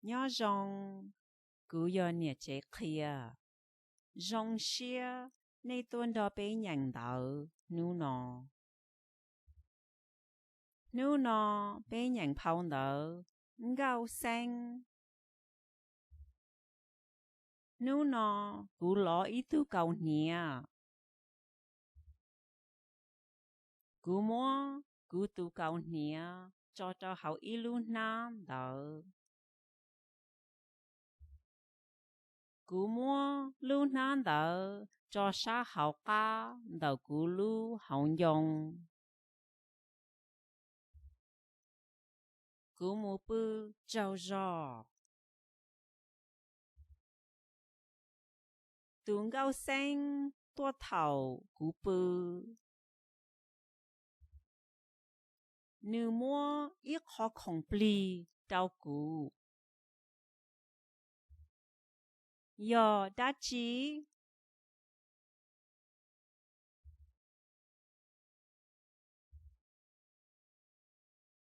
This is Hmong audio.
Nyob zoo, kuv yog niam tsev qhia. Zoo siab nej tuaj nrog peb nyeem ntawv hnub no. Hnub no peb nyeem phau ntawv Nkauj Xeeb. Hnub no kuv lov ib tug kaus hniav. Kuv muab kuv tus kaus hniav tso rau hauv ib lub hnab ntawv. Kuv muab lub hnab ntawv tso sab hauv qab ntawm kuv lub hauv ncoo. Kuv mus pw tsaug zog. Tus Nkauj Xeeb tuaj thaum kuv pw. Nws muab ib qho khoom plig rau kuv. Yog dab tsi?